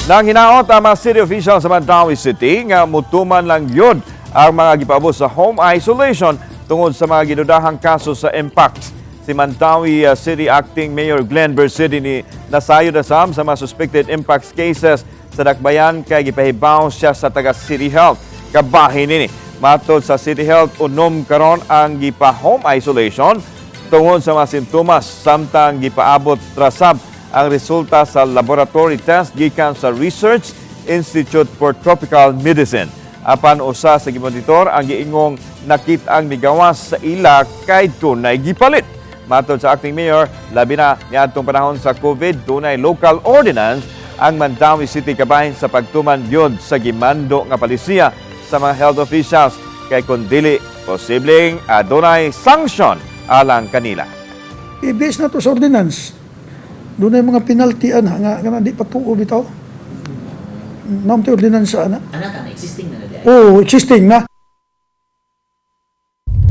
Nang hinaot ang mga city officials sa Mandaue City nga mutuman lang yun ang mga gipaabot sa home isolation tungod sa mga gidudahang kaso sa Mpox. Si Mandaue City Acting Mayor Glenn Bercedi ni nasayod na sam sa mga suspected Mpox cases sa dakbayan kay gipahibaw siya sa taga City Health. Kabahin nini. Matod sa City Health, 6 karon ang gipa home isolation tungod sa mga sintomas samtang gipaabot rasab ang resulta sa laboratory test gikan sa Research Institute for Tropical Medicine. Apan usa sa gimonitor ang giingong nakit-ang migawas sa ila kay dunay gipalit. Matod sa acting mayor, labi na niadtong panahon sa COVID, dunay local ordinance ang Mandaue City kabahin sa pagtuman gyud sa gimando nga palisiya sa mga health officials kay kun dili, posibleng adunay sanction alang kanila. I-base na to sa ordinance. Dunay mga penalty ana nga nga di patuo bitaw. Naam ordinance ana. Ana ka na existing na na di ay. Oh, existing na.